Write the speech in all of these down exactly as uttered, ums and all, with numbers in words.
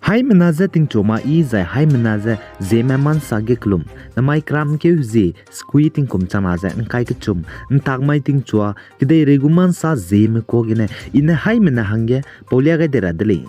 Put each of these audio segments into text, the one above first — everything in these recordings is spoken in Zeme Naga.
Haimena je tingchua ma i zai haimena je Zeme mansa ge kelum, namai kramkeu zie, sekui tingkum changna ze ngkai kechum, ntak mai tingchua, kedeirei gu mansa Zeme kuâ gene, i ne haimena hangge paulia gai de ra de lei.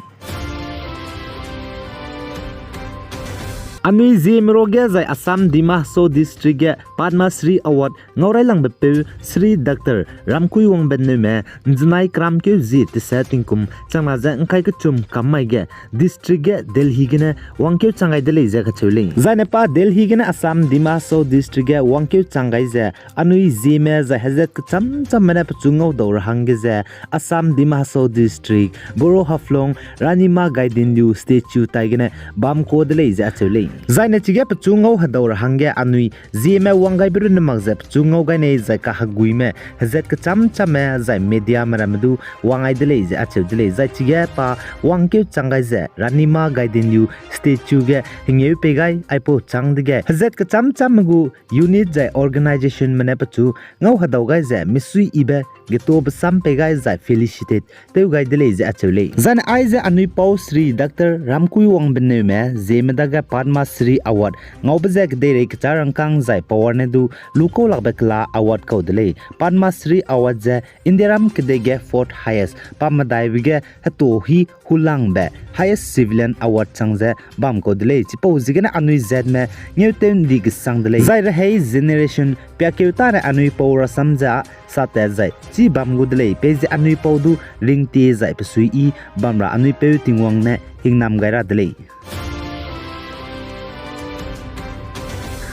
Anui Zeme ruage zai Assam Dima Hasao District ge Padma Shri Award ngau railangbe peu Shri Doctor Ramkuiwangbe Neume, nzenai kramkeu zie tese tingkum changna ze ngkai kechum kam mai ge district ge Delhi gene wangkeu chang gai de lei ze kacheu lei. Zaine pa Delhi gene Assam Dima Hasao District ge wangkeu chang gai ze, anui Zeme zai hezat kecham chamme ne pechu ngaudau ra hangge ze, Assam Dima Hasao District, Boro Haflong, Rani Ma Gaidinliu statue tai gene bam kuâ de lei ze acheu lei. Zaine chige pechu ngau hedau ra hangge anui Zeme wang gaibe runne mak ze pechu ngau gai nei zai kaheguime hezat kecham chamme zai mediame ramme du wang gai de lei ze acheu de lei. Zai chige pa wangkeu chang gai ze Rani Ma Gaidinliu statue ge hengeu pei gai aipau chang dege hezat kecham chamme gu unit zai organizationme ne pechu ngau hedau gai ze misuiyibe getobe sam pei gai zai felicitate tew gai de lei ze acheu lei. Zaine aize anui pau Shri Doctor Ramkuiwangbe Neume Zeme dage Padma Shri Award ngaube ze kedeirei kechâ rangkâng zai power ne du lukau lakbe kela award kau de lei. Padma Shri Award ze Indiaram kedei ge fourth highest, pa medaibe ge heto hi hulangbe highest civilian award chang ze bam kau de lei. Chipau ziegene anui zatme ngeutew ndi kesang de lei. Zai rehei generation piakeu tane anui pau rasam ze â satat zai chî bam gu de lei, peize anui pau du ringtie zai pesuiyi bam ra anui peu Tingwang ne hingnam gai ra de lei.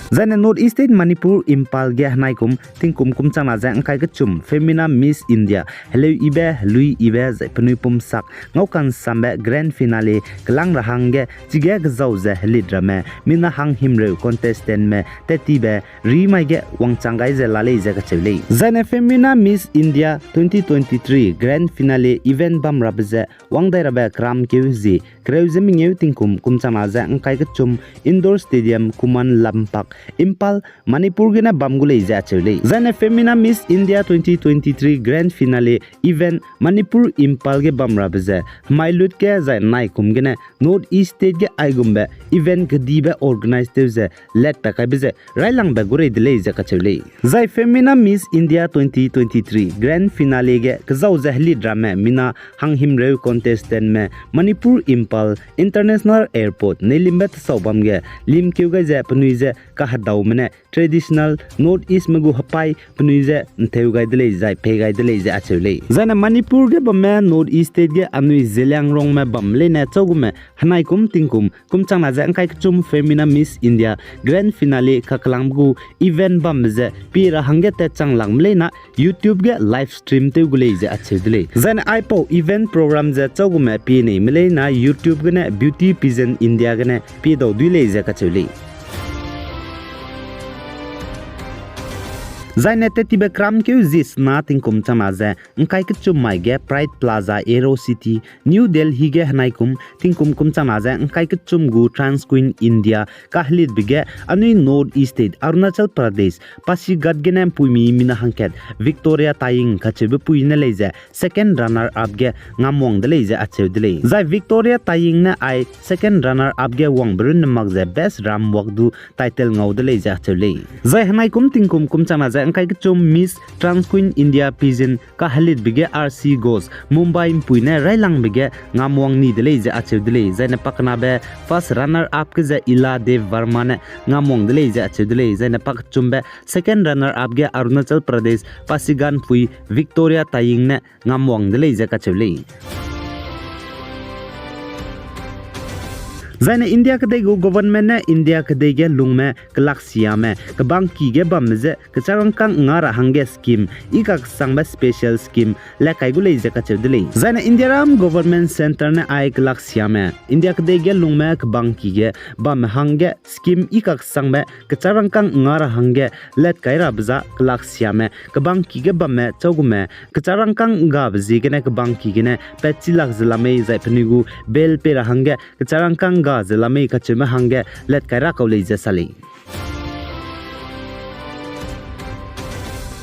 Zaine North East State Manipur Imphal ge henaikum tingkum kum changna ze ngkai kechum Femina Miss India heleuyibe heluiyibe zai penui pumsak ngau kansambe grand finale kelang ra hangge chige kezau ze helit ramme mina hanghimreu contestantme tattibe rimai ge wangchang gai ze la lei ze kacheu lei. Zaine Femina Miss India twenty twenty-three grand finale event bam rabe ze wang dai rabe kramkeu zie kereu ze mengeu tingkum kum changna ze ngkai kechum Indoor Stadium, Khuman Lampak, Imphal, Manipur gene bam gu lei ze acheu lei. Zaine Femina Miss India twenty twenty-three grand finale event Manipur Imphal ge bam rabe ze hemai lut ge zai naikum gene North East State ge aigumbe event kedibe organize tew ze latpat kaibe ze railangbe gu rei de lei ze kacheu lei. Zai Femina Miss India twenty twenty-three grand finale ge kezau ze helit ramme mina hanghimreu contestantme Manipur Imphal International Airport neilimbe tesau bam ge limkeu gai ze penui ze kahedaume ne traditional North Eastme gu hepai penui ze ntheu gai de lei zai pei gai de lei ze acheu lei. Zaine Manipur ge bamme North East State ge anui Zeliangrongme bam leine chaugume henaikum tingkum kum changna ze ngkai kechum Femina Miss India grand finale kakelangbe gu event bambe ze pie ra hangge tat chang lakme leine YouTube ge live stream tew gu lei ze acheu de lei. Zaine aipau event program ze chaugume pie neime leine YouTube gene Beauty Pageant India gene pie dau dui lei ze kacheu lei. Zaine tettibe kramkeu zie sena tingkum changna ze ngkai kechum mai ge Pride Plaza, Aero City, New Delhi ge henaikum tingkum kum changna ze ngkai kechum gu Trans Queen India kahelitbe ge anui North East State Arunachal Pradesh Pasighat gene mpuimi mina hangkat Victoria Taying kacheube pui ne lei ze second runner up ge ngamwang de lei ze acheu de lei. Zai Victoria Taying ne ai second runner up ge wangbe runne mak ze best ramwak du title ngau de lei ze acheu lei. Zai henaikum tingkum kum changna ze ngkai kechum Miss Trans Queen India Pageant kahelitbe ge R C Ghosh, Mumbai mpui ne railangbe ge ngamwang ni de lei ze acheu de lei. Zaine pakenabe first runner up ge ze Ila Dev Verma ne ngamwang de lei ze acheu de lei. Zaine pakechumbe second runner up ge Arunachal Pradesh Pasighat mpui Victoria Taying ne ngamwang de lei ze kacheu lei. Zaine India kedei gu government ne India kedei ge lungme kelaksiame kebangki ge bamme je kecharangkâng nga ra hangge scheme, i kaksangbe special scheme le kai gu lei ze kacheu de lei. Zaine Indiaram government centre ne ai kelaksiame India kedei ge lungme kebangki ge bamme hangge scheme i kaksangbe kecharangkâng nga ra hangge let kai rabe za kelaksiame kebangki ge bamme chaugume kecharangkâng gabe ziegene kebangki gene patchi lak ze lamei zai penui gu bail pei ra hangge kecharangkâng ga ze lamei kacheume hangge let kai ra kau lei ze sa lei.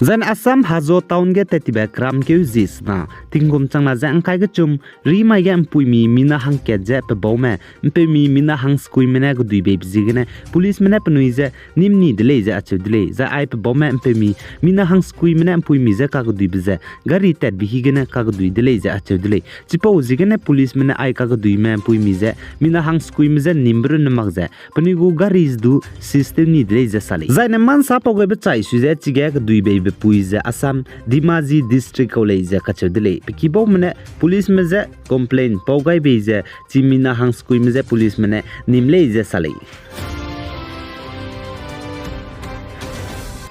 Zaine Assam Hazo town ge tettibe kramkeu zie sena tingkum changna ze ’ngkai kechum, rimai ge ’mpuimi mina hangkat ze pebaume, ’mpeumi mina hangsekuime ne kedui beibe ziegene policeme ne penui ze nim ni de lei ze acheu de lei. Zai ai pebaume ’mpeumi mina hangsekuime ne ’mpuimi je kakeduibe ze gari tatbe higene kakedui de lei ze acheu de lei. Chipau ziegene policeme ne ai kakeduime ’mpuimi ze mina hangsekuime je nimbe runne mak ze penui gu gari ze du seize tew ni de lei ze sa lei. Zai ne mansa pau gaibe chai sui ze chige kedui beibe pui ze Assam Dhemaji District kau lei ze kacheu de lei. Pe kibaume ne policeme je complaint pau gai bei ze chi mina hangsekuime je policeme ne nim lei ze sa lei.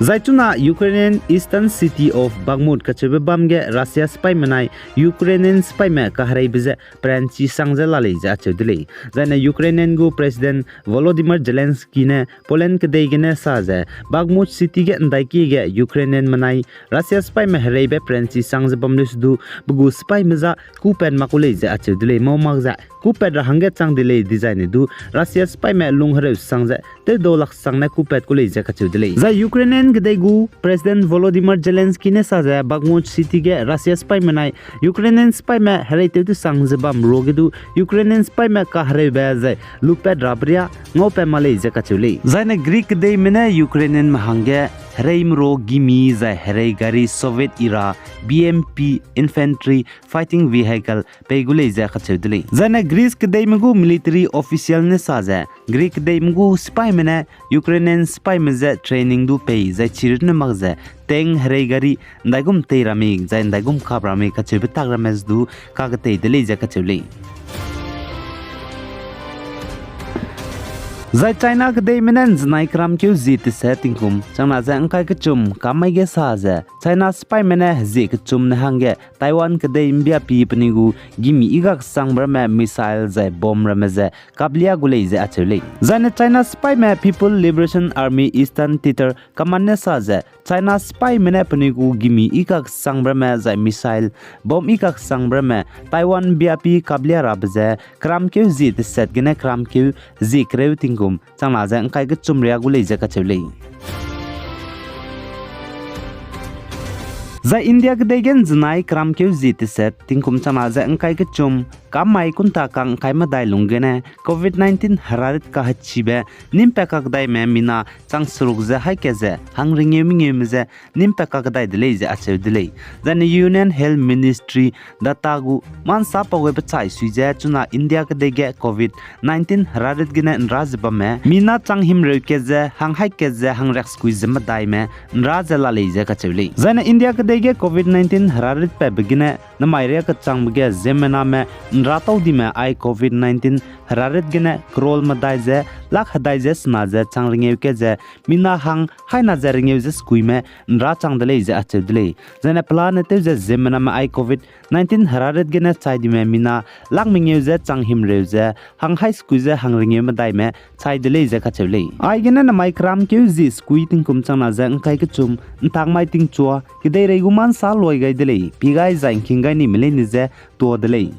Zai chuna Ukrainian eastern city of Bakhmut kacheube bam ge Russia sipaime nai Ukrainian sipaime kahereibe ze peranchi sang ze la lei ze acheu de lei. Zai ne Ukrainian gu President Volodymyr Zelensky ne Poland kedei gene sa ze Bakhmut city ge ’ndaikie ge Ukrainianme nai Russia sipaime hereibe peranchi sang ze bam leu sedu pe gu sipaime za kupat mak ku lei ze acheu de lei. Mau mak ze kupat ra hangge chang de lei dizai ne du Russia sipaime lung hereu sang ze tewdau lak sang ne kupat ku lei ze kacheu de lei. Zai Ukrainian kedei gu President Volodymyr Zelensky ne sa ze Bakhmut city ge Russia sipaime nai Ukrainian sipaime hereitew tesang ze bam ruage du Ukrainian sipaime kahereube zai lupat rabe ria ngaupat mak lei ze kacheu lei. Zai ne Greek kedeime ne Ukrainianme hangge hereime ro gimi zai herei gari Soviet era B M P infantry fighting vehicle pei gu lei ze kacheu de lei. Zai ne Greece kedeime gu military official ne sa ze Greek kedeime gu sipaime ne Ukrainian sipaime je training du pei zai chirunne mak ze tank herei gari ’ndaigum tei ra mei zai ’ndaigum kap ra mei kacheube tak ramme ze du kaketei de lei ze kacheu lei. Zai China kedeime ne ’nzenai keramkeu zie teset tingkum changna ze ’ngkai kechum kam mai ge sa ze China sipaime ne hezie kechum ne hangge Taiwan kedei ’mbiapi penui gu gimi i gak sangbe ramme missile zai bomb ramme ze kaplia gu lei ze acheu lei. Zai ne China sipaime People Liberation Army Eastern Theater Command ne sa ze China sipaime ne penui gu gimi i gak sangbe ramme zai missile bomb i gak sangbe ramme Taiwan ’mbiapi kaplia rabe ze keramkeu zie teset gene keramkeu zie kereu tingkum changna ze ’ngkai kechum ria gu lei ze kacheu lei. Zai India kedei ge ’nzenai keramkeu zie teset tingkum changna ze ’ngkai kechum kam mai kunta kang ’ngkai medai lung gene Covid nineteen herarit kahechibe nimpat kakdaime mina chang seruk ze haî kat ze hang rengeu mengeume ze nimpat kakdai de lei ze acheu de lei. Zai ne Union Health Ministry data gu mansa pau gaibe chai sui ze chuna India kedei ge Covid nineteen herarit gene ’nra ze bamme mina chang himreu kat ze hang haî kat ze hang riaksekui ze medaime ’nra ze la lei ze kacheu lei. Zai ne India kedei ge Covid nineteen herarit patbe gene nemai ria kechangbe ge ziemmename ’nra tau dime ai Covid nineteen herarit gene crore medai ze lakh hedai ze sena ze chang rengeu kat ze mina hang haîna ze rengeu ze sekuime ’nra chang de lei ze acheu de lei. Zai ne pelane tew ze ziemmename ai Covid nineteen herarit gene chai dime mina lakh mengeu ze chang himreu ze hang haî sekui ze hang rengeu medaime chai de lei ze kacheu lei. Aigene nemai keramkeu zie sekui tingkum changna ze ’ngkai kechum ’ntak mai tingchua kedeirei gu mansa loi gai de lei. Pi gai zai ’ngking gai nime leine ze tua de lei.